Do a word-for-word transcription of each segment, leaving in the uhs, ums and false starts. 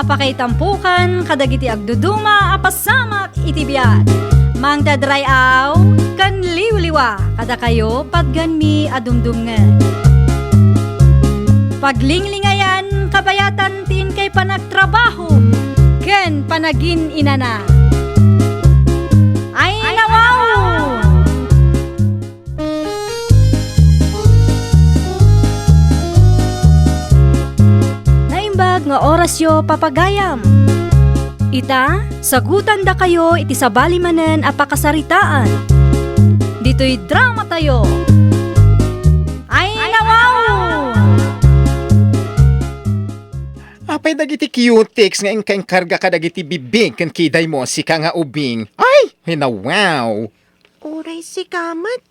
Pakaitampokan kadagiti agduduma a pasamak iti biag. Mangted ray-aw ken liwliwa kadakayo patganmi a dumdumngeg. Paglinglingayan kabayatan ti inkay panagtrabaho ken panagin-inana. Ay, nawaw! Naimbag nga orasyo, papagayam. Ita, sagutandakayo iti sabali manen a pakasaritaan. Ditoy dramatayo. Ay, nawaw! Apay dagiti cutex nga inka-inkarga kadagiti bibig ken kidaymo, sika nga ubing? Ay, hinawaw! Uray sika met,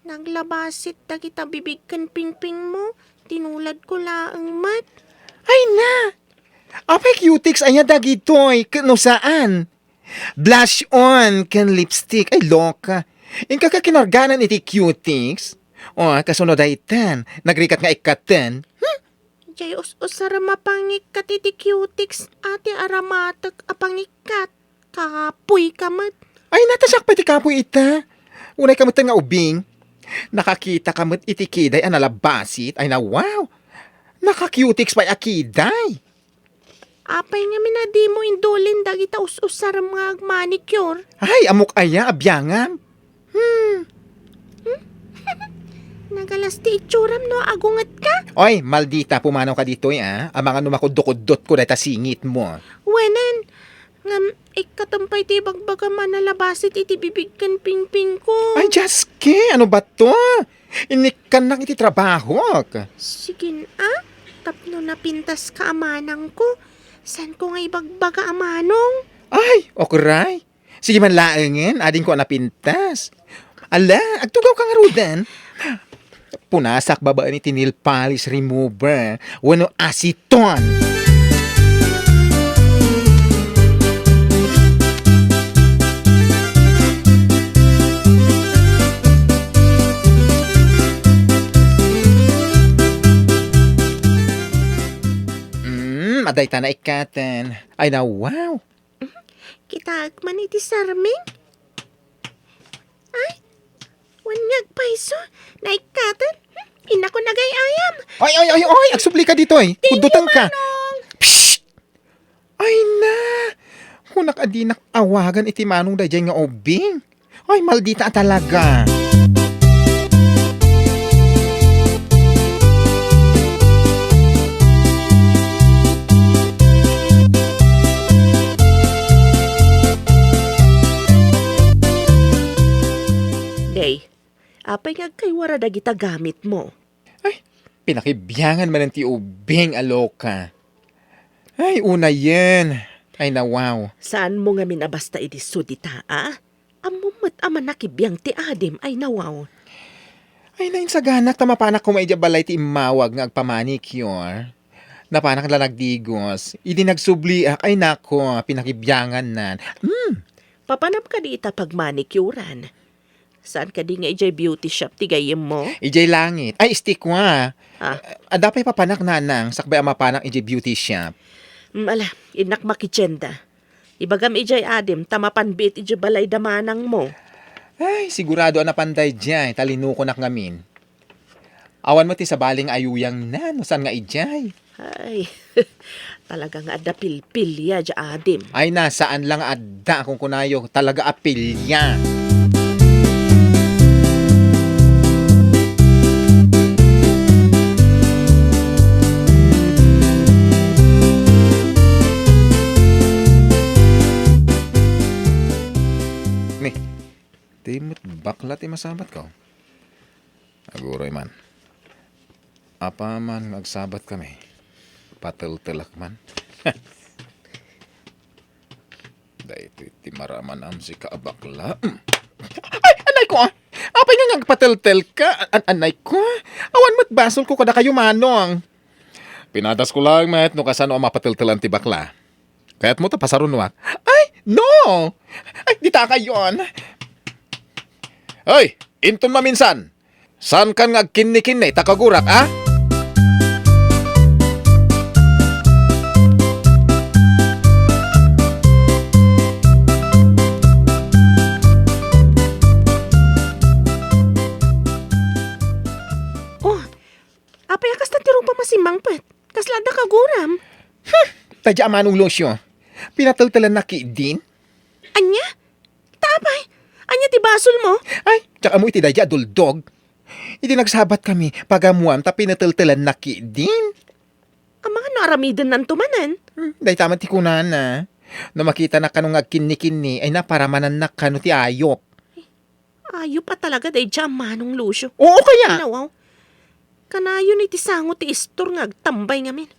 naglabasit dagita bibig ken pingpingmo, tinuladko laeng met. Ay na! Apay cutex aya dagitoy, ket no saan? Blush on ken lipstick, ay loka. Inka ka kinarganan iti cutex? O, kasano daytan? Nagrigat nga ikkaten? Hmm? Jay us-usar a pangikkat iti cutex, ati aramatek a pangikkat. Kapoy ka met. Ay, natasak pay ti kapoy ita. Unay ka met nga ubing. Nakakita ka met iti kiday a nalabasit. Ay na, wow! Naka-cutex pay a kiday. Apay ngamin a dimo indulin dagita us-usarem nga agmanicure? Ay, ammok aya a biangam. Hmm. Hmm? Nagalas ti itsuram no agungetka? Oy, maldita, pumanaw ka ditoy, a. Amangan no makuddokuddotko dayta singitmo. Wenen, ngem ikkatem pay ti ibagbagam a nalabasit iti bibig ken pingpingko. Ay, Dios ke, ano ba to? Inikkannak iti trabahok. Sige a, tapno napintaska a manangko, saanko nga ibagbaga a manong? Ay, okray. Sige man laengen, adingko a napintas. Ala, agtugaw ka ngaruden. Punasak babaen iti nail polish remover wenno acetone. Mm, adayta na ikkaten. Ay na, wow! Kitaek man iti sarming. Ay, wen nga agpayso, naikkaten. Hmm, innako nagay-ayam. Ay, ay, ay, ay, agsubli ka ditoy. Thank you, Kudduteng ka. Manong. Psst! Ay na! Kunak a dinak awagan iti manong daydiay nga ubing. Ay, maldita talaga. Day, apay nga agkaywara dagita gamitmo? Ay, pinakibiangan manen ti ubing a loka. Ay, unayen. Ay, nawaw. Saanmo ngamin a basta idi sudita, a? Ammom met a manakibiang ti adim, ay nawaw. Ay, nainsaganak ta mapanak koma idiay balay ti immawag nga agpamanicure. Napanak la nagdigos. Idi nagsubliak, ay nako, pinakibiangannan. Hmm. Papanam kadi ita pagmanicurean? Saan kadi nga idiay beauty shop ti gayyemmo? Idiay langit. Ay, istikwa. Ah. Adda pay papanak, nanang, sakbay a mapanak idiay beauty shop. Mm, ala, innak makitienda. Ibagam idiay adim ta mapan biit idiay balay da manangmo. Ay, sigurado a napan daydiay, ta linukonak ngamin. Awan met ti sabali nga ayuyangna no saan nga idiay. Ay, talaga nga adda pilpilia diay adim. Ay na, saan la nga adda, kunkunayo, talaga a pilia. Ni, di met bakla ti masabatko. Aguray man. Apaman nga agsabatkami, pateltelak man. Daytoy ti maramanam, sika a bakla. Mm. Ay, anay ko, a! Apay nga agpateltelka? An-, anay ko, a! Awan met basolko kadakayo, manong. Pinadasko laeng met no kasano a mapateltelan ti bakla. Kayatmo ta pasarunoak? Ay, no! Ay, dita kayon. Ay, inton maminsan, saankan nga agkinnikinni ta kagurak, a? Daydiay a Manong Lucio, pinateltelannak ketdin. Ania? Apay, ania ti basolmo? Ay, diak ammo iti daydiay a duldog. Idi nagsabatkami, pagammoam ta pinateltelannak ketdin. Amangan no aramidennanto manen? Hmm, dayta met ti kunana. No makitanak kano nga agkinnikinni, ay naparamanannak kano ti ayup. Ayup a talaga daydiay a Manong Lucio. Oo kaya? Nawaw. Kanayon iti sango ti istor nga agtambay ngamin.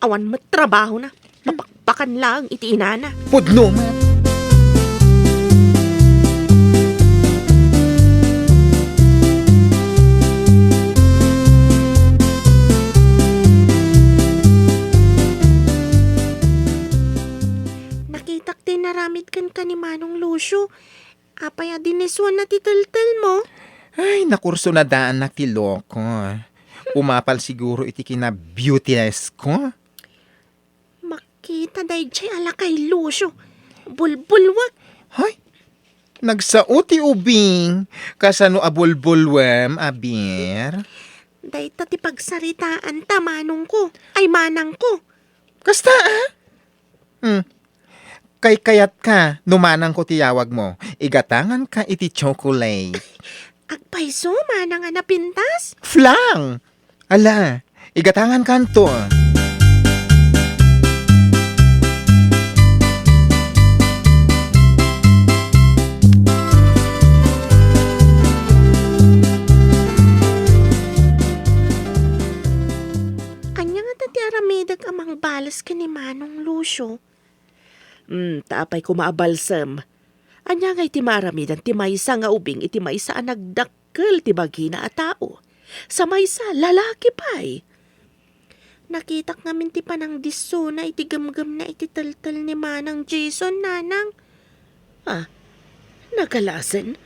Awan met trabahona. Mapakpakan laeng iti inana. Pudno met. Nakitak ti inaramid kenka ni Manong Lucio. Apay a dinisuanna ti teltelmo? Ay, nakursunadaannak ti loko. Pumapal siguro iti kina-beautiness ko. Makita daydiay a lakay Lucio. Bulbulwek. Hay, nagsao ti ubing. Kasano a bulbulwem, aber? Dayta ti pagsaritaanta, manongko. Ay, manangko. Kasta, ah? Hmm. Kaykayatka no manangko ti yawagmo, igatanganka iti chocolate. Agpayso, manang a napintas? Flang! Ala, igatangankanto. Ania ngata ti aramidek a mangbales ken ni Manong Lucio? Hmm, ta apay koma a balsem. Ania ngay ti maaramidan ti maysa nga ubing iti maysa a nagdakkel ti bagina a tao? Sa maysa, lalaki pay. Nakitak ngamin ti panangdissona iti gemgemna iti teltel ni Manang Jason, nanang. Ah, nagalasen?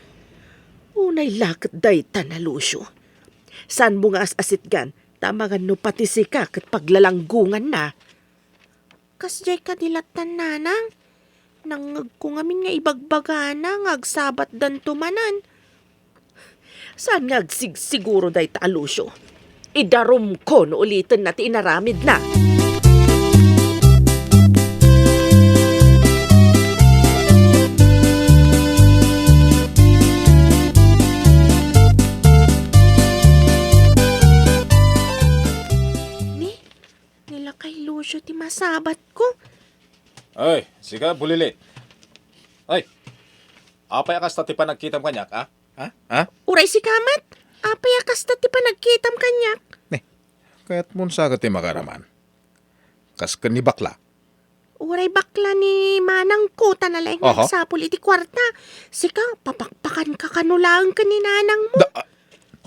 Unay la ket dayta, Lucio. Saanmo nga as-asitgan, ta amangan no pati sika ket paglalanggonganna. Kasdiay kadi lattan, nanang? Nangngegko ngamin nga ibagbagana nga agsabatdanto manen. Saan nga agsigsiguro dayta a Lucio? Idarumko no ulitenna ti inaramidna. Ni, ni lakay Lucio ti masabatko. Ay, sika, bulilit. Ay, apay a kasta ti panagkitam kaniak, a? Ha? Ha? Uray sika met, apay a kasta ti panagkitam kaniak? Ne, kayatmon sa ket ti makaraman. Kas ken ni bakla. Uray bakla ni manangko, ta nalaing nga Aha. agsapul iti kuarta. Sika, papakpakanka kano laeng ken ni nanangmo. Da, ah,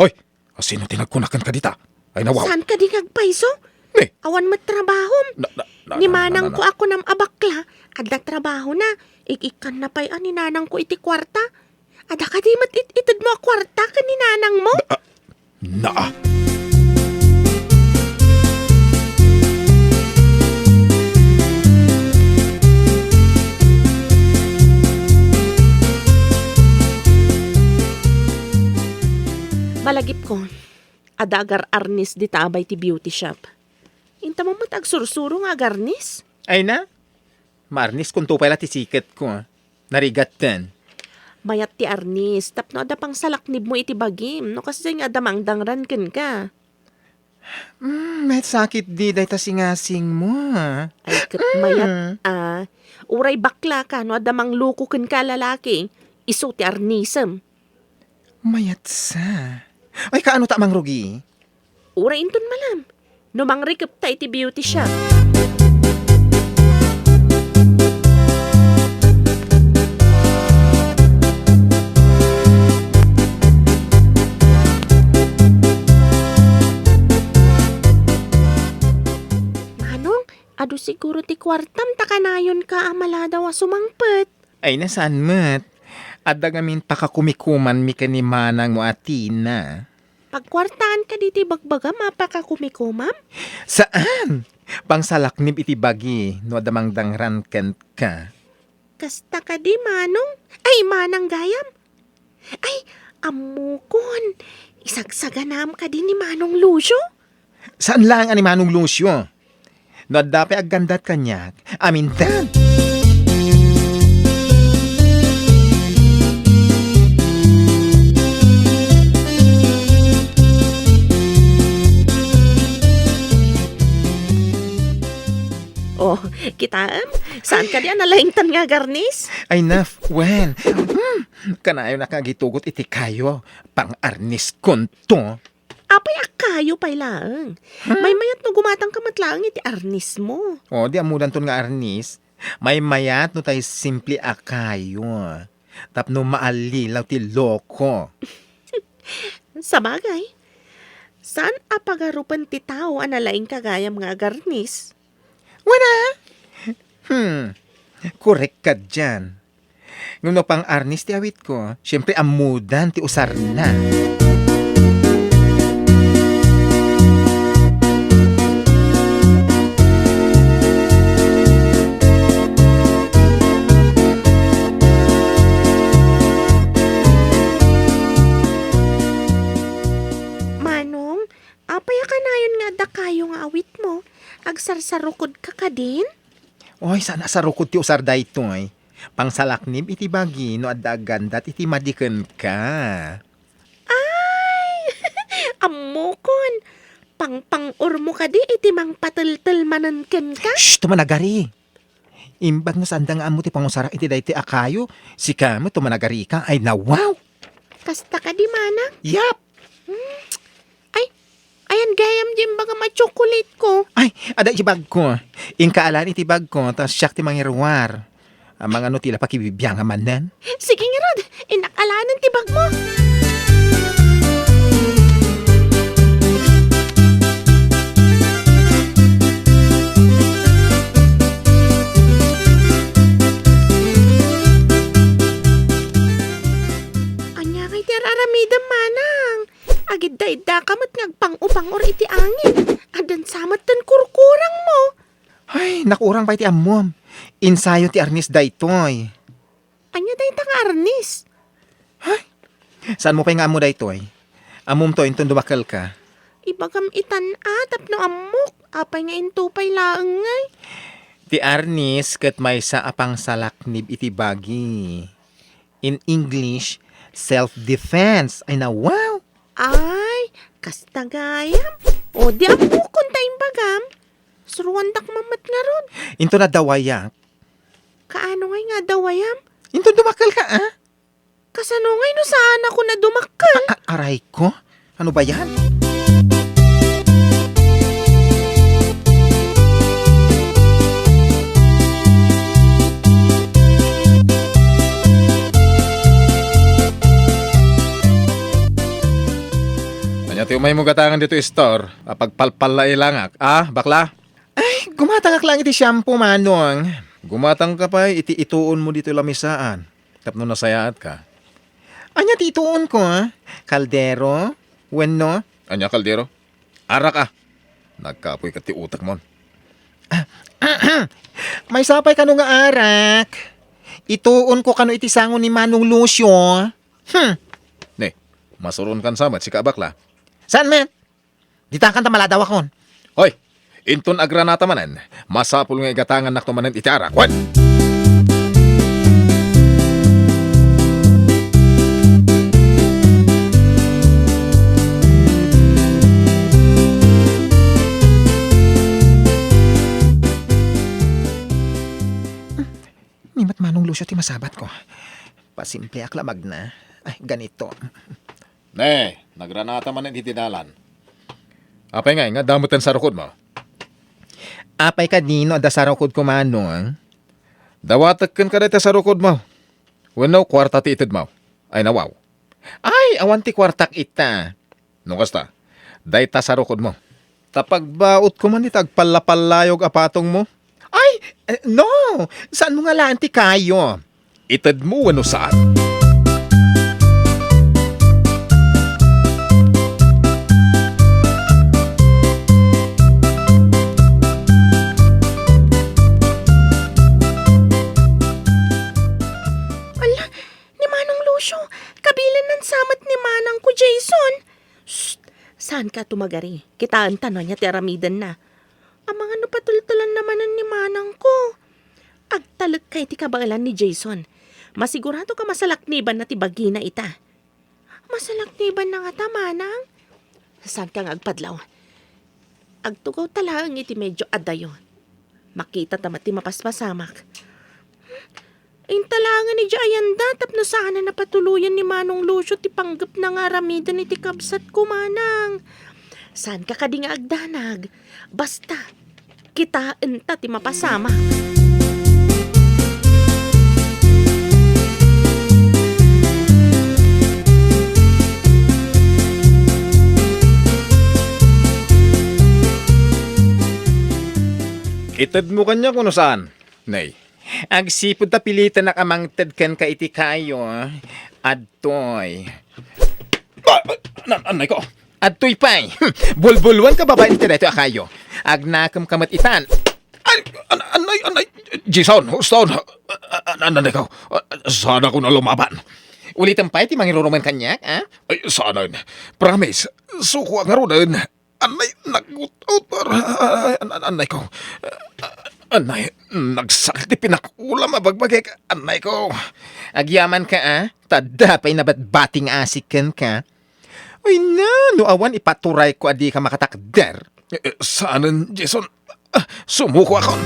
hoy, Asino ti nagkuna kenka dita? Ay, nawaw. Saan kadi nga agpayso? Ne. Awan met trabahom. Na, na, na, Ni na, na, na, manangko na. a kunam a bakla, adda trabahona. Ik-ikkanna pay a ni nanangko iti kuarta. Adda kadi met it-itedmo a kuarta ken ni nanangmo? Da, ah, naa. Malagipko. Adda agar-arnis dita abay ti beauty shop. Inta met agsursuro nga agarnis? Ay na, maarniskonto pay la ti siketko. Narigatten. Mayat ti arnis, tapno adda pangsalaknibmo iti bagim, no kasdiay nga adda mangdangran kenka. Mm, met sakit di dayta singasingmo, ah. Ay, ket Mm. mayat, ah. Uray bakla ka, no adda mangluko kenka a lalaki, isu ti arnisem. Mayat sa. Ay, kaano ta mangrugi? Uray inton malam. No mangrikep ta iti beauty shop. Manong, adu siguro ti kuartam ta kanayonka a maladaw a sumangpet. Ay, na saan met? Adda ngamin pakakumikumanmi ken ni manangmo a Tina. Pagkuartaan kadi ti bagbagam a pakakumikumam? Saan? Pangsalaknib iti bagi no adda mangdangran kenka. Kasta kadi, manong? Ay, manang gayam? Ay, ammokon. Isagsaganaam kadi ni Manong Lucio? Saan laeng a ni Manong Lucio? No adda pay aggandat kaniak, amintan! Oh, kitaem? Saan kadi a nalaingtan nga agarnis? Ay, naf, wen. Hmm, kanayon a kagitugot iti kayo. Pang-arniskonto. Apay a kayo pay laeng? Hmm? Maymayat no gumatangka met laeng iti arnismo. Oh, di ammodanton nga arnis. Maymayat no tay simple a kayo. Tapno maallilaw ti loko. Sabagay, saan a pagarupen ti tao a nalaingka gayam nga agarnis? Wen a? Hmm, korek ka dian. Ngem no pang-arnis ti awitko, siempre ammodan ti usarna. Manong, apay a kanayon nga adda kayo nga awitmo? Agsarsarukodka kadin? Oy, saan a sarukod ti usar daytoy. Pangsalaknib iti bagi no adda aggandat iti madi kenka. Ay! Ammokon! Pangpang-ormo kadi iti mangpateltel manen kenka? Shh! Tumanagari! Imbag no saanda nga ammo ti pangusarak iti daytoy a kayo, sika met tumanagarika. Ay, nawaw! Kasta kadi, manang? Yap! Hmm. Ay, ayan gayam di imbagam a chocolate ko. Ay, adda iti bagko. Inka alan iti bagko, ta siak ti mangiruar. Amangan no ti la pakibibiangam manen. Sige ngarud, innak alanen ti bagmo. Ania ngay ti ar-aramidem, manang? Agidda-iddaka met nga agpang-upangor iti angin. Addan sa met ten kurkurangmo. Ay, nakurang pay ti ammom. Ensayo ti arnis daytoy. Ania dayta nga arnis? Ay, saanmo pay nga ammo daytoy? Ammom to, inton dumakkelka. Ibagam itan a, tapno ammok. Apay nga into pay laeng ngay? Ti arnis ket maysa a pangsalaknib iti bagi. In English, self-defense. Ay, nawaw! Ay, kasta gayam. O, di ammokon ta imbagam. Suruandak man met ngarud. Into naddawayak. Kaano ngay nga addawayam? Into dumakkelka, a? Kasano ngay no saan ako nadumakkel? A-, a-, aray ko? Ano ba yan? Ania ti umaymo gatangan ditoy store? Apagpalpalla ilangak, a, bakla? Ay, gumatangak lang iti shampoo, Manong. Gumatangka pay iti ituonmo ditoy lamisaan. Tapno nasayaatka. Ania ti ituonko, a? Kaldero? Wenno? Ania kaldero? Arak, a. Nagkapoy ket ti utekmon. Ah, maysa pay kano nga arak. Ituonko kano iti sango ni Manong Lucio. Hmm. Ne, masuronkan sa met, sika a bakla. Saan met? Ditakan ta maladawakon. Hoy, inton agranata manen, masapul nga igatangannakto manen iti arak. Wen! Ni met Manong Lucio ti masabatko. Pasimpleak la magna. Ay, ganito. Ne, nagranata manen iti dalan. Apay ngay, nga adda met ti sarukodmo? Apay kadi no adda sarukodko, Manong? Dawatek kenka dayta sarukodmo. Wenno, kuarta ti itedmo? Ay, nawaw. Ay, awan ti kuartak ita. No kasta, dayta sarukodmo. Ta pagbautko man ita agpallapallayo a patongmo. Ay, eh, no! Saanmo nga alaen ti kayo? Itedmo wenno saan? Ala, ni Manong Lucio, kabilanna sa met ni Manangko Jason. Shh! Saanka tumagari. Kitaenta no ania ti aramidenna. Amangan no patultulanna manen ni manangko. Agtalekka iti kabaelan ni Jason. Masiguradoak a masalaknibanna ti bagina ita. Masalaknibanna ngata, manang? Saanka nga agpadlaw. Agtugawta laeng iti medio adayo. Makitata met ti mapaspasamak. Inta laengen idiay ayanda tapno saanen a patuloyen ni Manong Lucio ti panggepna nga aramiden iti kabsatko, manang. Saanka kadi nga agdanag? Basta, kitaenta ti mapasamak. Itedmo kaniak wenno saan, Nay? Agsipud ta pilitenak a mangted kenka iti kayo, adtoy. Ah, ah, an-, annay ko. Adtoy pay. Bulbuluan ka babaen iti daytoy a kayo. Agnakem ka met itan. Ay, an-, annay, annay. Jason, Houston. An-, an-, annay ko. Saan ako na lumaban. Ulitem pay ti mangirurumen kaniak, a? Ay, saanen. Promise, sukoak ngaruden. Annay, naggut-ut. Ay, an-, an-, annay ko. Annay, nagsakit ti pinakulam a bagbagik. Annay ko. Agyaman ka, a? Ta adda pay nabatbati nga asik kenka. Ay na, no awan ipaturayko a dika makatakder. Eh, eh, saanen, Jason. Ah, sumukoakon.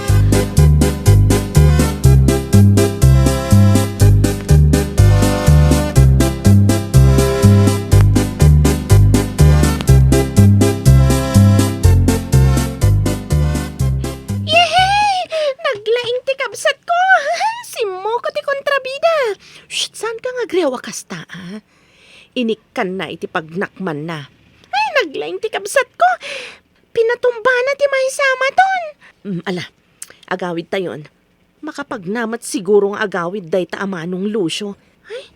Yehey! Naglaing ti kabsatko! Simmuko ti kontrabida! Shh, saanka nga agriaw a kasta, a? Inikkanna iti pagnakmanna. Ay, naglaing ti kabsatko! Pinatumbana ti maysa a maton! Mm, ala, agawidtayon. Makapagna met siguro nga agawid dayta a Manong Lucio. Ay,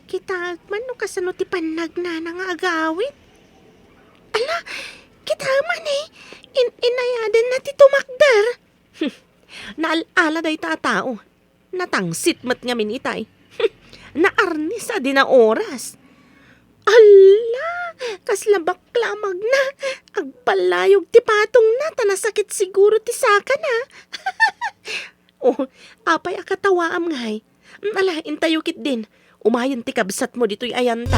kitaek man no kasano ti pannagnana nga agawid. Ala, kitaem man, eh. In-, inayadenna ti tumakder. Naal-ala dayta a tao. Natangsit met ngamin itay. Naarnis a di naoras. Alla! Kasla bakla a magna! Agpalayog ti patongna ta nasakit siguro ti sakana. Oh, apay a katawaam ngay? Ala, intayo ketdin. Umayen ti kabsatmo ditoy ayanta.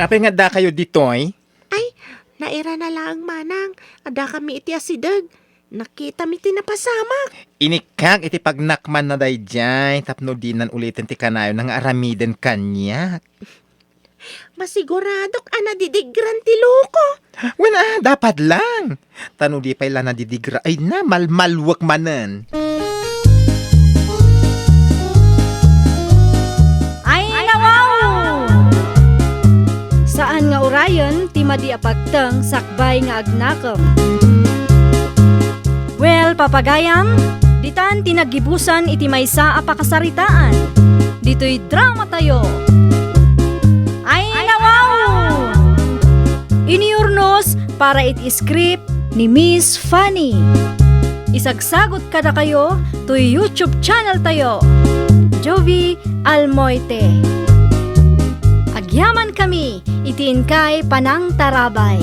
Apay nga addakayo ditoy? Ay, nairana laeng manang. Addakami iti asideg. Nakitami ti napasamak. Inikkak iti pagnakmanna daydiay tapno dinan uliten ti kanayonna nga aramiden kaniak. Masiguradok a nadidigran ti loko. Wen a, dapat lang. Ta no di pay la nadidigra, ay na, malmaluek manen. Ay, nawaw! Saan nga urayen ti madi a pagteng sakbay nga agnakem. Well, papagayam, ditan ti naggibusan iti maysa a pakasaritaan. Ditoy dramatayo. Ay, nawaw! Iniurnos para iti script ni Miss Fanny. Isagsagot kadakayo toy YouTube channel tayo, Jovie Almoite. Agyaman kami iti inkay panangtarabay.